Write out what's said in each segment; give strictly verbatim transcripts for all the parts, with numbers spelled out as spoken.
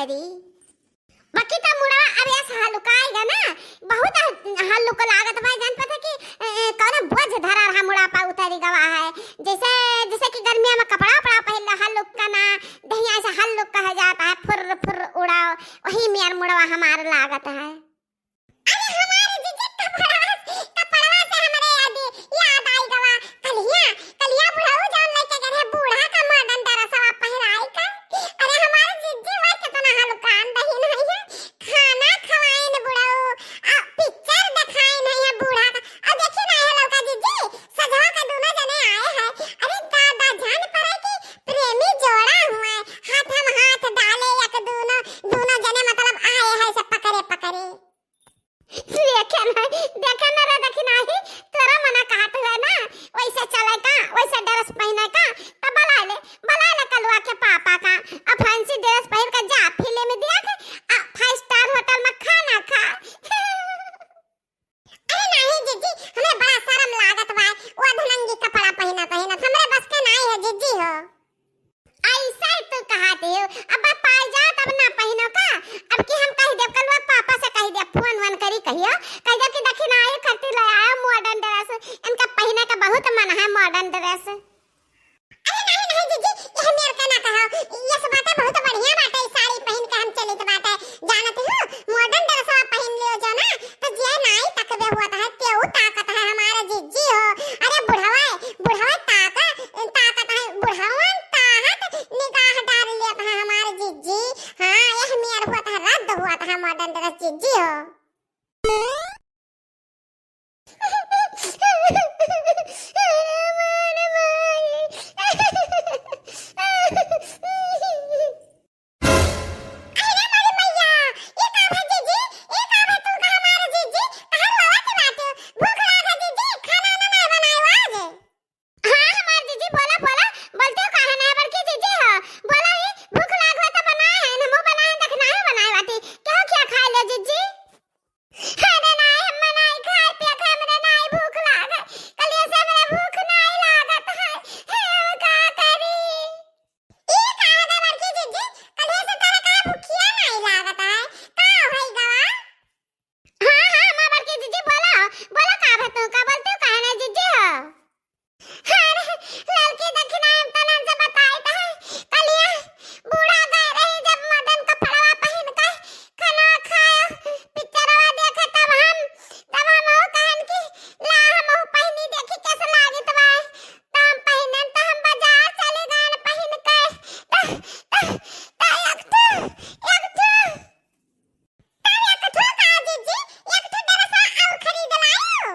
बाकी त मुड़वा अब ऐसा हल्लुकाइगा ना, बहुत हल्लुक लागत बा, जान पता कि, ए, ए, कौनो बोझ धरा रहा मुड़ा पर उतरी गवा है। जैसे, जैसे कि गर्मिया में कपड़ा उपड़ा पहिरला हल्लुक का ना, दहिया से हल्लुक कहा जाता है, फुर्र फुर्र उड़ाओ, वही मेर मुड़वा हमार लागत है। अरे हमारे जीजी कपड़वा, कपड़वा से हमरे याद, याद आई गवा। कलिया, कलिया बुढ़ऊ जौन लइके गए रहे बूढ़ा का modern ड्रेसवा पहिराई का। अरे हमारे जीजी वह कितना हलुकान बहिन है, खाना खवाइन बुढ़ऊ, आ picture देखाइन है बूढ़ा का। और देखी ना है लौका जीजी, सजवा के दोनों जने आए हैं। अरे दादा जान पड़े कि प्रेमी जोड़ा हुआ है, हाथ हम हाथ डाले एक दोनों, दोनों जने मतलब आए हैं से पकड़े पकड़े। देखे नहीं, देखे ना रे, देखी नहीं, तोरा मना कहत हुए ना, वैसे चले का, वैसे ड्रेस पहने का, तो बुला ले, बुला ले कलुआ के पापा का, अब फैंसी ड्रेस पहन के जा, फिल्म देख, आ five star hotel में खाना खा। अरे नहीं जीजी, हमें बड़ा शर्म लागत बा, वो अधनंगी कपड़ा पहना पहनत, हमरे बस के नहीं है जीजी हो। ऐसा ही तू कहत हो, अब पाई जा तब ना पहनो का। अब की हम कह देब, कलुआ पापा से कह देब, फोन वोन करी कहियो, कह देब कि देखी ना आयो खरती ले आयो modern ड्रेस, इनका पहने का बहुत मन है modern ड्रेस। अरे नहीं नहीं जीजी, यह मेर का ना कहो, ये सब बातें बहुत बढ़िया बाटे, साड़ी पहन के हम चलित बाटे, जानत हो modern ड्रेसवा पहन लियो जो ना, तो जे नाई तकबे हुआ है, तेऊ ताकत है हमारा जीजी हो। अरे बुढ़वा, बुढ़वा ताक, ताकत है, बुढ़वन ताहत निगाह डार लेत है हमार जीजी। हाँ, यह मेर हुआ था, रद्द हुआ था modern ड्रेस जीजी हो। अरे मोरी मैया, ई का भा जीजी? ई का भा तू का हमार जीजी? काहे रोवत बाटे? भूख लाग है जीजी, खाना ना नाय बनायो आज। हाँ, हमार जीजी, बोला, बोला, बोलते हो काहे ना, बड़की जीजी हो, बोला ही, भूख लाग है तो बनाए हैं, हमहू बनाए हैं, देखना है बनाए बाटी, केहू खिया खाए ले जीजी। अरे नाय, हम नाय खाए पिए के, हमरे नाय भूख लाग है, कलिया से हमरे भूख नाय लागत है, हम का करी? ई का हो गए बड़की जीजी, कलिया से तोरा का भूखिया नाय लागत है, का होई गवा? हाँ, हाँ, हमार बड़की जीजी, बोला, बोला का भा तू, का बोलते हो, काहे ना जीजी हो? अरे, ललकी देखी ना, हम तनन से बताई त है, कलिया बूढ़ा गए रही, जब modern कपड़वा पहिन के खाना खाए, पिक्चरवा देखे, तब हम, तब हम वो कहन कि ला, हम वो पहिनी, देखी कैसे लागित बा। त हम पहिनन, त हम बाजार चले गए पहिन के, त, त, त एक ठो, एक ठो तब एक ठो का जीजी, एक ठो ड्रेसवा और खरीद लायो।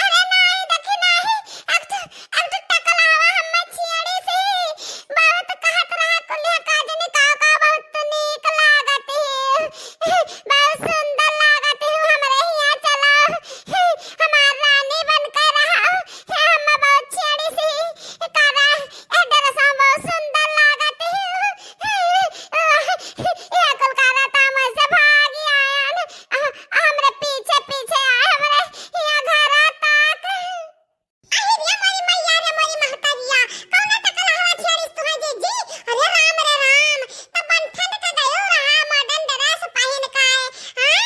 अरे नाई, देखी नाई, एक ठो, एक ठो टकला हवा हम्मे छियड़ी से बहुत कहत रहा, कुलिया का जनी का, का बहुत नीक लागत है, बहुत सुंदर लागत है, हमरे हिया चला, हमार रानी बन के रहा, हम्मे बहुत छियड़ी से करा, ए ड्रेसवा बहुत सुंदर लागत है। ये कुल करत हम से भागी आयन। आ, हमरे पीछे पीछे आए, हमरे यहाँ घर तक। अरे रे मोरी मैया रे मोरी महतरिया, कौन टकला हवा छेड़िस तुहे जीजी? अरे राम रे राम, तब बनठन के गयो रहा modern dress पहिन के, हाँ?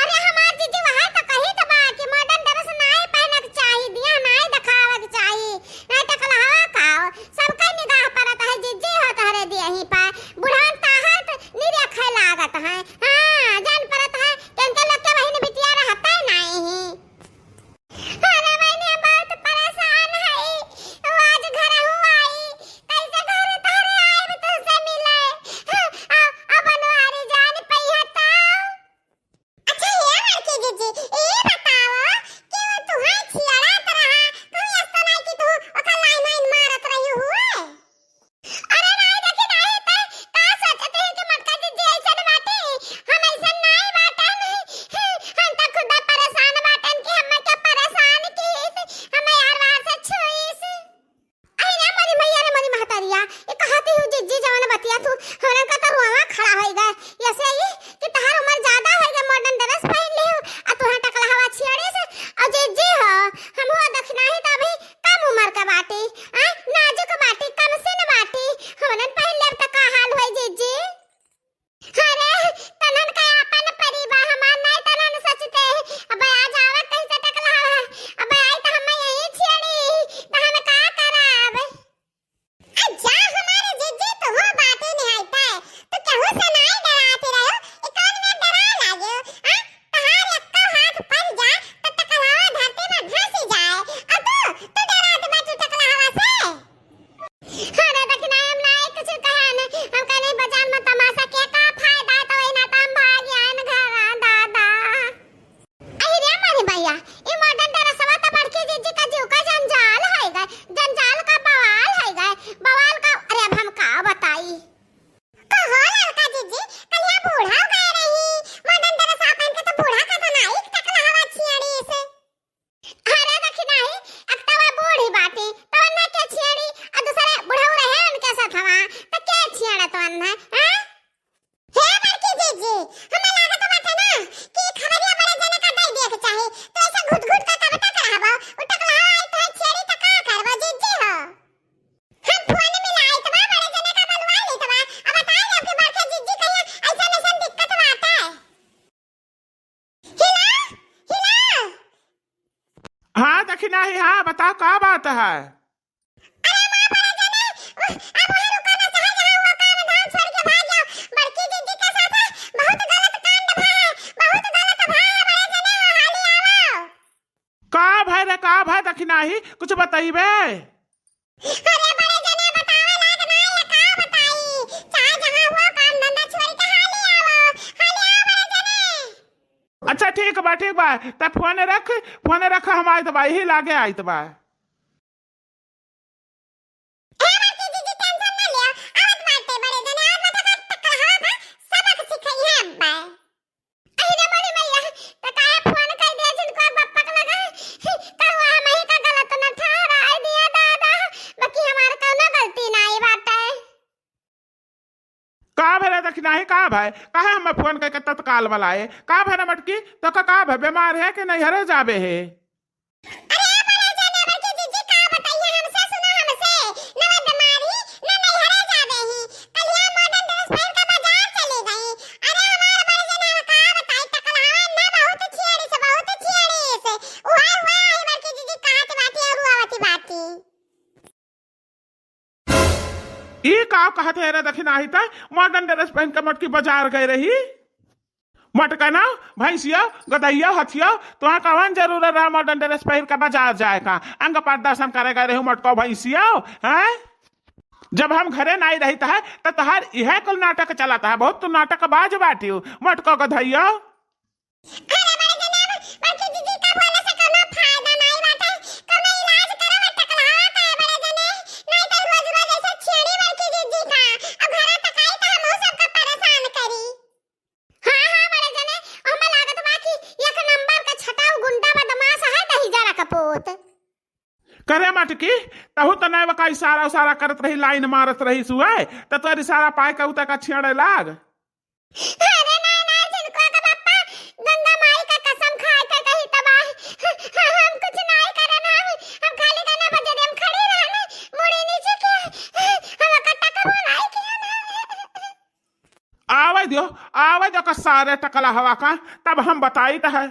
अरे हमार जीजी वहाँ तो कही तो बा कि modern dress नाय पहनक चाही, दिया नाय देखावक चाही, नाय टकलहवा का हो, सबका निगाह परत है जीजी हो तोहरे दियही पर, बुढ़ान ताहर त निरखे लागत है, हाँ, जान परत है, केनके लोग के बहिन बिटिया रहते नाय ही। अरे बहिनी, हम बहुत परेशान हई। वो आज घरहू आई, कैसे घर तोहरे आइब तुहसे मिले? हाँ, आ, आ बनवारी जान पइहा तब। अच्छा, हे बड़की जीजी, ई बताओ कि वो तुहां छियड़ात रहा, तू यस तो नाई कि तू ओकर लाइन वाइन मारत रही हुए? अरे नाई, देखी नाई, तै का सोचत है कि मोटका जीजी ऐसन बाटे? हम ऐसन नाई बाटन। हम तो खुदा परेशान बाटन कि हमें के परेशान कीस, हमें यार वार से छुईस। अरे रे मोरी मैया रे मोरी महतरिया, ये कहती हूँ जीजी जवन बतिया तू, हमरा का तो रोवा खड़ा होई गए। ऐसे ही कि तहार उम्र ज्यादा होई गए, modern dress पहन लिहू, आ तुहां टकला हवा छियड़िस, और जीजी हो, हम हो दखना ही तो अभी कम उम्र का बाटी, आ, नाजुक बाटी, कम सिन बाटी, हमनन पहन लेब त का हाल होई जीजी? है, हाँ? हे बड़की जीजी, हमें लागत बाटे ना कि खबरिया बड़े जने का दे दिए के चाही। तो ऐसे घुट घुट के कब तक रहबो? उ टकला आई तो छेड़ी तो का करबो जीजी हो? हम फोन मिलाइत बा, बड़े जने का बलवाइत बा। अब बताई आपके बड़के जीजी कहिया ऐसा ऐसा दिक्कत बाटे। हिला, हिला। हाँ दखिनाही, हाँ बताओ का बात है? अरे माँ बड़े जने, अब वहाँ रुका ना चाहे जहाँ वो काम धाम छोड़ के भाग जाओ। बड़की जीजी के साथ बहुत गलत कांड भा है, बहुत गलत भा है बड़े जने, हो हाली आवो। का भय रे, का भय दखिनाही, कुछ बतइबे? अरे बड़े जने बतावे लायक ना है, का बताई? चाहे जहाँ हुआ काम धंधा छोड़ के हाली आवो, हाली आवो बड़े जने। अच्छा ठीक बा, ठीक बा, त फोन रख, फोन रख, हम आइत बा, यही लागे आइत बा। ए बड़की जीजी tension ना लियो, आवत बाटे बड़े जने, आवत बाटे का टकला हवा का सबक सिखाई है अब्बा। अरे मोरी मैया, त काहे फोन कर दिया जिनको अब बप्पक लगा? कहवा हम ही का गलत न ठहराए दिया दादा, बाकी हमार कौनो गलती नाई बाटे। का भे रे दखिनाही, का भे? काहे हमें फोन करके तत्काल बुलाए? का भे रे मटकी? तो का, का भे? बीमार है कि नैहरे जाबे है? अरे बड़े जने बड़की जीजी का बताइए हमसे, सुनो हमसे, न वो बीमारी, न नैहरे जाबे ही। कलिया modern dress पहन के बाजार चली गई। अरे हमारे बड़े जने हम का बताई, टकलहवा न बहुत छेड़ी से, बहुत छेड़ी से। उहे, उहे आई बड़की जीजी कहत बाटी और रोवत बाटी। ई का कहत है रे दखिनाही, तै modern dress पहन के मटकी बाजार गए रही? मटका ना, भैंसियो, गदहियो, हथियो, तुहां कवन जरूरत रहा modern dress पहिर के बाजार जाए का? अंग प्रदर्शन करे गए रहे मटको भैंसियो, हैं? जब हम घरे नाई रहित है, त तोहार इहे कुल नाटक चलत है। बहुत तू नाटकबाज बाटियो, मटको गदहियो। अरे बड़े जनाब, बड़की जीजी का बोले से कौनो फायदा नाई बाटे, कौनो इलाज करो, टकलहा का है बड़े जने, नाई तो रोज रोज ऐसे छेड़ी बड़की जीजी का, अब घरा तक आई तो हमहू सबका परेशान करी। हाँ, हाँ, बड़े जने, हमें लागत बा कि एक नंबर का छटाऊ गुंडा बदमाश है दहिजरा कपूत। करे मटकी, तहू त नए वका इशारा उशारा करत रही, लाइन मारत रही सुए, त तोर इशारा पाए के उते का छेड़े लाग। अरे नाय, नाय, झिनकुआ का पप्पा, गंगा माई का कसम खाए के कही तबाह। हम कुछ नाय करन, हम, हम खाली गाना बजे दे, हम खड़ी रहन, मुड़ी नीचे किया, हम कट्टा कबो नाय किया ना। आवे दियो, आवे दियो का सारे टकलहवा का, तब हम बताइत है।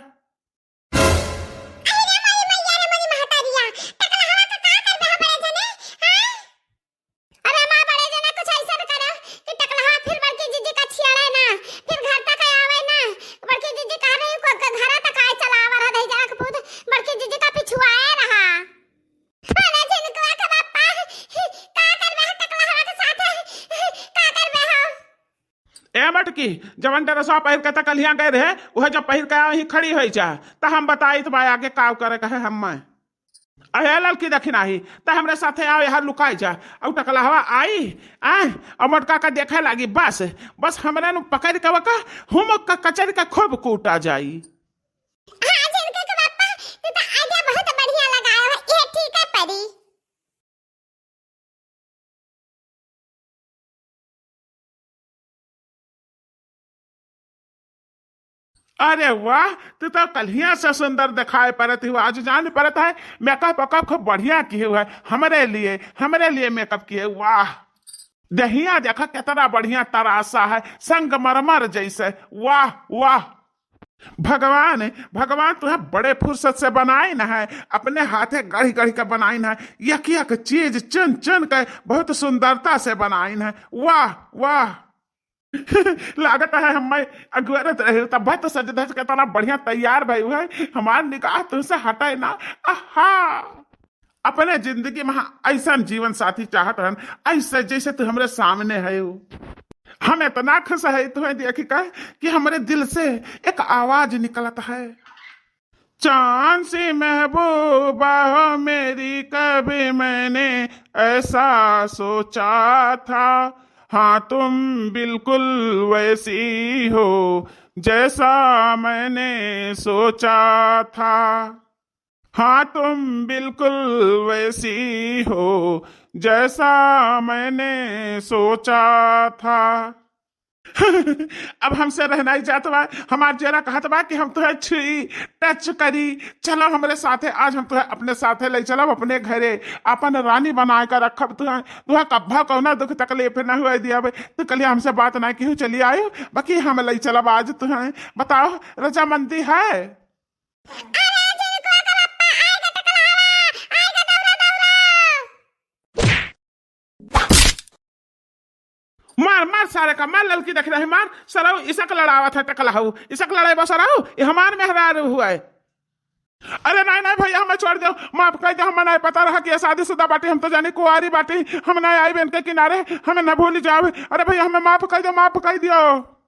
अरे रे मोरी मैया रे मोरी महतारिया, टकलहवा का का करबे हो बड़े जने, हाँ? अरे माँ बड़े जने कुछ ऐसा न करा कि टकलहवा फिर बड़की जीजी का छियाड़े ना, फिर घर तक आवे ना। बड़की जीजी कह रही को, को घरा तक आए चला आवा रहा दही जरा के पूत, बड़की जीजी का पिछुआए रहा। अरे झिनकुआ के पप्पा, का करबे हो टकलहवा के साथ, का करबे हो? ए मटकी, जवन ड्रेसवा पहिर के त कलिया गए रहे, उहे जब पहिर के आवे ही खड़ी होई जा, त हम बताइत बा आगे काव करे कहे हम। अहे ललकी दखिनाही, त हमरे साथे आव, यहाँ लुकाई जा। अउ टकलहवा आई, आ, अउ मोटका का देखे लागी, बस, बस हमरे नु पकड़ के वका, हुमक का कचर का खूब कूटा जाई। हाँ, झिनके के पप्पा, तू त idea बहुत बढ़िया लगाया हो, ये ठीक है परी। अरे वाह, तू तो कल्हिया से सुंदर दिखाई पड़त हुआ, आज जान पड़त है, makeup वेकअप खूब बढ़िया किहे हुआ है, हमरे लिए, हमरे लिए makeup किहे, वाह। दहिया देखा कितना बढ़िया तरासा है, संगमरमर जैसे, वाह, वाह। भगवान, भगवान तुहे बड़े फुर्सत से बनाइन है, अपने हाथे गढ़ि गढ़ि के बनाइन है, यक यक चीज चुन चुन के बहुत सुंदरता से बनाइन है। वाह, वाह। लागत है हम्मे अगुअरत रहे, तब तो सज धज के इतना बढ़िया तैयार भई है, हमार निगाह तुमसे हटे ना। आहा। अपने जिंदगी में ऐसन जीवन साथी चाहत रहन, ऐसे जैसे तू हमरे सामने है। हम इतना खुश है तुम्हें देख कर कि हमरे दिल से एक आवाज निकलत है, चांद सी महबूबा हो मेरी, कभी मैंने ऐसा सोचा था, हाँ तुम बिल्कुल वैसी हो जैसा मैंने सोचा था। हाँ, तुम बिल्कुल वैसी हो जैसा मैंने सोचा था। अब हमसे रहना ही जात बा। हमार जेरा कहत बा कि हम तुहे छुई, टच करी। चलो हमरे साथे, आज हम तुहे अपने साथे ले चलब अपने घरे, अपन रानी बनाए कर रखब तुहे। तुहे कब्बा कौना दुख तकलीफ न हुए दिया बे। तू कलिया हमसे बात ना किहू चली आयो, बाकी हम ले चलब आज तुहे। बताओ, रजामंदी है? मार, मार सारे का, मार ललकी देख रही, मार सरऊ, इसक लड़ावत है टकला हऊ, इसक लड़ाई बा सरऊ, ये हमार मेहरारू हुआ है। अरे नहीं, नहीं भैया, हमें छोड़ दो, माफ कर दो, हमें नहीं पता रहा कि ये शादीशुदा बाटी, हम तो जानी कुंवारी बाटी, हम नहीं आई बहन के किनारे, हमें न भूल जाओ। अरे भैया, हमें माफ कर दो, माफ कर दियो।